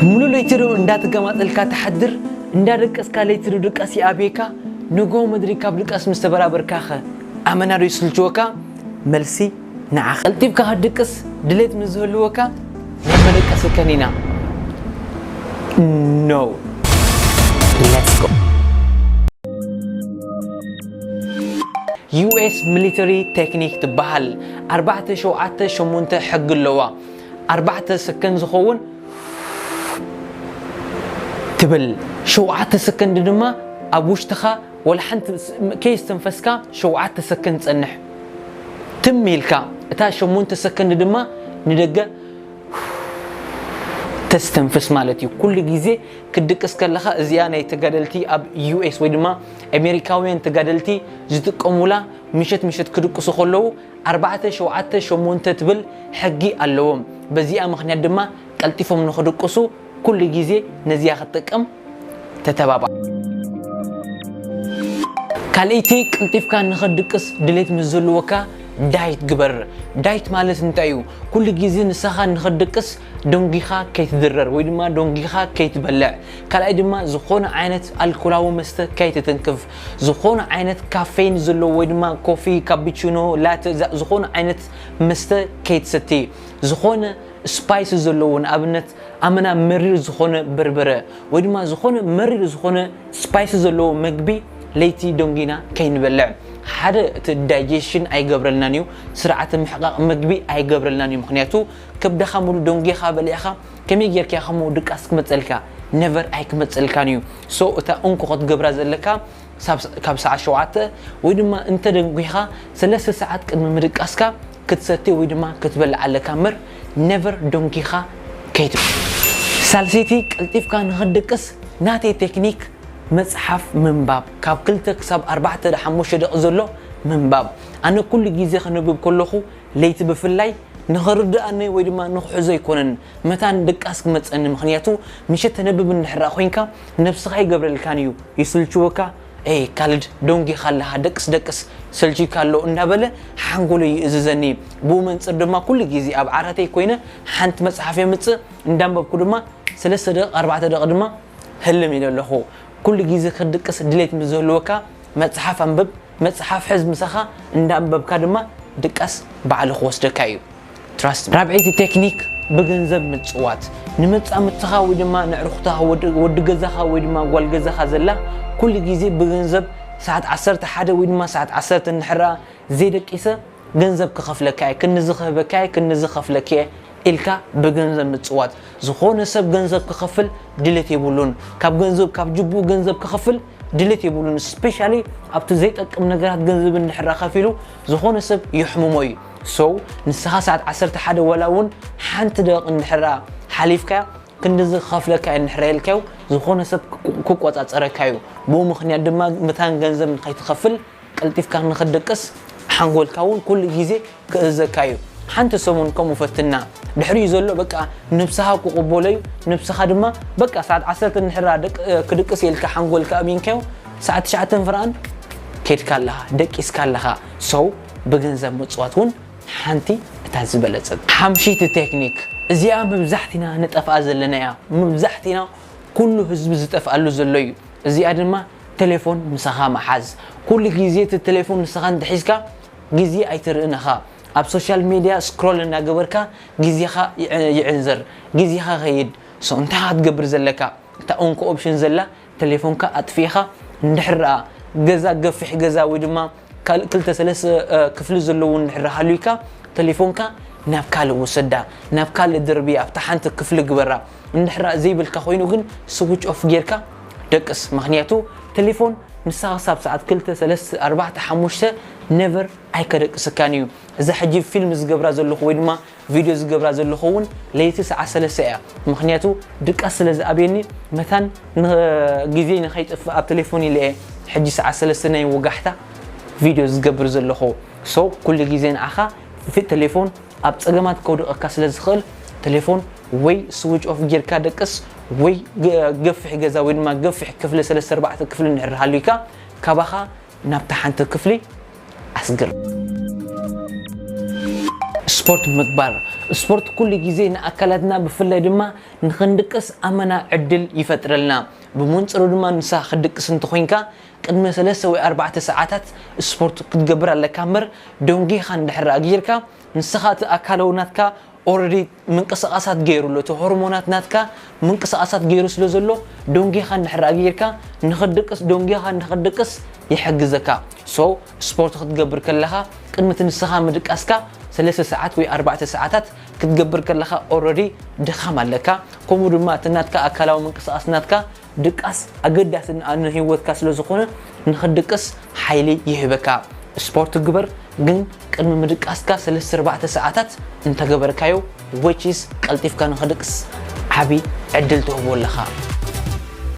ሙሉ ለይቲ ዶ እንዳተገማጠልካ ትሓድር? እንዳደቀስካ ለይቲ ዶ ድቃስ ይኣብየካ? ንጎ ምድሪ ካብ ድቃስ ምስ ተበራበርካኸ ኣመና ዶ ይስልችወካ? መልሲ ንዓኻ። ቀልጢፍካ ክትድቅስ ድሌት ምስ ዝህልወካ ናይ መደቀሲ ከኒና። No. Let's go. ዩ ኤስ ሚሊተሪ ቴክኒክ ትበሃል። ኣርባዕተ ሸውዓተ ሸሞንተ ሕጊ ኣለዋ። ኣርባዕተ ሰከንድ ዝኸውን ትብል፣ ሸውዓተ ሰከንድ ድማ ኣብ ውሽጥኻ ወላ ሓንቲ ስ- ከይስተንፈስካ ሸውዓተ ሰከንድ ጸንሕ። ትም ኢልካ እታ ሸሞንተ ሰከንድ ድማ ንደገ ተስተንፍስ ማለት እዩ። ኩሉ ግዜ ክትድቅስ ከለኻ፣ እዚኣ ናይ ተጋደልቲ ኣብ ዩ ኤስ ወይ ድማ ኣሜሪካውያን ተጋደልቲ ዝጥቀሙላ፣ ምሸት ምሸት ክድቅሱ ከለዉ ኣርባዕተ ሸውዓተ ሸሞንተ ትብል ሕጊ ኣለዎም። በዚኣ ምኽንያት ድማ ቀልጢፎም ንኽድቅሱ ኩሉ ግዜ ነዚኣ ክትጥቀም ተተባባዕ። ካልኣይቲ፣ ቀልጢፍካ ንኽትድቅስ ድሌት ምስ ዘለወካ ዳይት ግበር። ዳይት ማለት እንታይ እዩ? ኩሉ ግዜ ንስኻ ንኽትድቅስ ደንጊኻ ከይትድረር ወይ ድማ ደንጊኻ ከይትበልዕ። ካልኣይ ድማ ዝኾነ ዓይነት ኣልኮላዊ መስተ ከይትትንክፍ። ዝኾነ ዓይነት ካፌን ዘለዎ ወይ ድማ ኮፊ፣ ካፒቺኖ፣ ላተ፣ ዛ- ዝኾነ ዓይነት መስተ ከይትሰቲ። ዝኾነ ስፓይስ ዘለዎ፣ ንኣብነት ኣመና መሪር ዝኾነ በርበረ ወይ ድማ ዝኾነ መሪር ዝኾነ ስፓይስ ዘለዎ መግቢ ለይቲ ደንጊና ከይንበልዕ። ሓደ፣ እቲ ዳይጀሽን ኣይገብረልናን እዩ፣ ስርዓተ ምሕቃቕ መግቢ ኣይገብረልናን እዩ። ምኽንያቱ ከብድኻ ሙሉ ደንጊኻ በሊዕኻ ከመይ ጌርካ ኢኻ እሞ ድቃስ ክመጸልካ? ነቨር ኣይክመጸልካን እዩ። ሶ እታ እንኮ ክትገብራ ዘለካ ሳብ- ካብ ሰዓት ሸውዓተ ወይ ድማ እንተ ደንጊኻ ሰለስተ ሰዓት ቅድሚ ምድቃስካ ክትሰቲ ወይ ድማ ክትበልዕ ኣለካ እምበር ነቨር ደንጊኻ ከይትብል። ሳልሰይቲ፣ ቀልጢፍካ ንኽትድቅስ ናተይ ቴክኒክ መጽሓፍ ምንባብ፣ ካብ ክልተ ክሳብ ኣርባዕተ ሓሙሽተ ደቂ ዘሎ ምንባብ። ኣነ ኩሉ ግዜ ከንብብ ከለኹ ለይቲ ብፍላይ ንኽርድኣኒ ወይ ድማ ንኽሕዞ ኣይኮነን መታን ድቃስ ክመጸኒ። ምኽንያቱ ምሸት ተነብብ እንድሕር ኮይንካ ነብስኻ ይገብረልካን እዩ፣ ይስልችወካ። ኤ ካልድ ደንጊኻ ኣለኻ፣ ደቅስ ደቅስ፣ ሰልችካ ኣሎ እንዳበለ ሓንጎለይ ይእዝዘኒ። ብኡ መንጽር ድማ ኩሉ ግዜ ኣብ ዓራተይ ኮይነ ሓንቲ መጽሓፍ የምጽእ፣ እንዳንበብኩ ድማ ሰለስተ ደቂቕ ኣርባዕተ ደቂቕ ድማ ህልም ኢለ ኣለኹ። ኩሉ ግዜ ክትድቅስ ድሌት ምስ ዝህልወካ መጽሓፍ ኣንብብ፣ መጽሓፍ ሕዝ ምሳኻ፣ እንዳንበብካ ድማ ድቃስ ባዕሉ ክወስደካ እዩ። ትራስት። ራብዐይቲ ቴክኒክ ብገንዘብ ምጽዋት። ንመጻምድትኻ ወይ ድማ ንዕርኩትኻ፣ ወዲ ገዛኻ ወይ ድማ ጓል ገዛኻ ዘላ ኩሉ ግዜ ብገንዘብ ሰዓት ዓሰርተ ሓደ ወይ ድማ ሰዓት ዓሰርተ እንድሕር ዘይደቂሰ ገንዘብ ክኸፍለካ እየ፣ ክንዚ ክህበካ እየ፣ ክንዚ ክኸፍለኪ እየ ኢልካ ብገንዘብ ምጽዋት። ዝኾነ ሰብ ገንዘብ ክኸፍል ድሌት የብሉን። ካብ ገንዘብ፣ ካብ ጅቡኡ ገንዘብ ክኸፍል ድሌት የብሉን። ስፔሻሊ ኣብቲ ዘይጠቅም ነገራት ገንዘብ እንድሕር ከፊሉ ዝኾነ ሰብ ይሕምሞ እዩ። ሶ ንስኻ ሰዓት ዓሰርተ ሓደ ዋላ እውን ሓንቲ ደቂቕ እንድሕር ሓሊፍካ ክንድዚ ክኸፍለካ እየ እንድሕር ኢልካዮ ዝኾነ ሰብ ክቆ- ክቆጻጸረካ እዩ። ብኡ ምኽንያት ድማ መታን ገንዘብ ንኸይትኸፍል ቀልጢፍካ ንኽትድቅስ ሓንጎልካ እውን ኩሉ ግዜ ክእዘካ እዩ። ሓንቲ ሰሙን ከምኡ ፈትና። ድሕሪኡ ዘሎ በቃ ንብስኻ ክቕበሎ እዩ። ንብስኻ ድማ በቃ ሰዓት ዓሰርተ እንድሕር ደቅ- ክድቅስ ኢልካ ሓንጎልካ ኣሚንካዮ ሰዓት ትሽዓተ ፍርቓን ከድካ ኣለኻ፣ ደቂስካ ኣለኻ። ሶ ብገንዘብ ምጽዋት እውን ሓንቲ እታ ዝበለጸት። ሓምሽይቲ ቴክኒክ፣ እዚኣ መብዛሕቲና ንጠፍኣ ዘለና እያ። መብዛሕቲና ኩሉ ህዝቢ ዝጠፍኣሉ ዘሎ እዩ። እዚኣ ድማ ቴሌፎን ምሳኻ ምሓዝ። ኩሉ ግዜ እቲ ቴሌፎን ንስኻ እንተሒዝካ ግዜ ኣይትርእን ኢኻ። ኣብ ሶሻል ሜድያ ስክሮል እናገበርካ ግዜኻ ይዕ- ይዕንዝር፣ ግዜኻ ይኸይድ። ሶ እንታይ ኢኻ ክትገብር ዘለካ? እታ እንኮ ኦፕሽን ዘላ ቴሌፎንካ ኣጥፊእኻ እንድሕር ደኣ ገዛ፣ ገፊሕ ገዛ ወይ ድማ ካልእ ክልተ ሰለስተ ክፍሊ ዘለዎ እንድሕር ሃልዩካ ቴሌፎንካ ናብ ካልእ ውሰዳ፣ ናብ ካልእ ድርብያ፣ ኣብታ ሓንቲ ክፍሊ ግበራ። እንድሕር ዘይብልካ ኮይኑ ግን ስዊች ኦፍ ጌርካ ደቅስ። ምኽንያቱ ቴሌፎን ንስኻ ክሳብ ሰዓት ክልተ፣ ሰለስተ፣ ኣርባዕተ፣ ሓሙሽተ ነቨር ኣይከደቅስካን እዩ። እዛ ሕጂ ፊልም ዝገብራ ዘለኹ ወይ ድማ ቪድዮ ዝገብራ ዘለኹ እውን ለይቲ ሰዓት ሰለስተ እያ። ምኽንያቱ ድቃስ ስለ ዝኣብየኒ መታን ን- ግዜ ንኸይጠፍእ ኣብ ቴሌፎን ኢለ እየ ሕጂ ሰዓት ሰለስተ ናይ ወጋሕታ ቪድዮ ዝገብር ዘለኹ። ሶ ኩሉ ግዜ ንዓኻ ፊት ቴሌፎን ኣብ ጸገማት ከውድቐካ ስለ ዝኽእል ቴሌፎን ወይ ስዊች ኦፍ ጌርካ ደቅስ ወይ ገ- ገፊሕ ገዛ ወይ ድማ ገፊሕ ክፍሊ ሰለስተ ኣርባዕተ ክፍሊ እንድሕር ሃልዩካ ካባኻ ናብታ ሓንቲ ክፍሊ ኣስግር። ስፖርት ምግባር። ስፖርት ኩሉ ግዜ ንኣካላትና ብፍላይ ድማ ንኽንድቅስ ኣመና ዕድል ይፈጥረልና። ብመንጽሩ ድማ ንስኻ ክትድቅስ እንተኾይንካ ቅድሚ ሰለስተ ወይ ኣርባዕተ ሰዓታት ስፖርት ክትገብር ኣለካ እምበር ደንጊኻ እንድሕር ጌርካ ንስኻ እቲ ኣካላዊ ናትካ ኦረዲ ምንቅስቃሳት ገይሩ ኣሎ። እቲ ሆርሞናት ናትካ ምንቅስቃሳት ገይሩ ስለ ዘሎ ደንጊኻ እንድሕር ጌርካ ንኽድቅስ ደንጊኻ ንኽድቅስ ይሕግዘካ። ሶ ስፖርት ክትገብር ከለኻ ቅድሚ እቲ ንስኻ ምድቃስካ ሰለስተ ሰዓት ወይ ኣርባዕተ ሰዓታት ክትገብር ከለኻ ኦረዲ ድኻም ኣለካ። ከምኡ ድማ እቲ ናትካ ኣካላዊ ምንቅስቃስ ናትካ ድቃስ ኣገዳሲ ንህይወትካ ስለ ዝኾነ ንኽድቅስ ሓይሊ ይህበካ። ስፖርት ግበር፣ ግን ቅድሚ ምድቃስካ ሰለስተ ኣርባዕተ ሰዓታት እንተገበርካዮ ወቺስ ቀልጢፍካ ንኽድቅስ ዓቢ ዕድል ትህቦ ኣለኻ።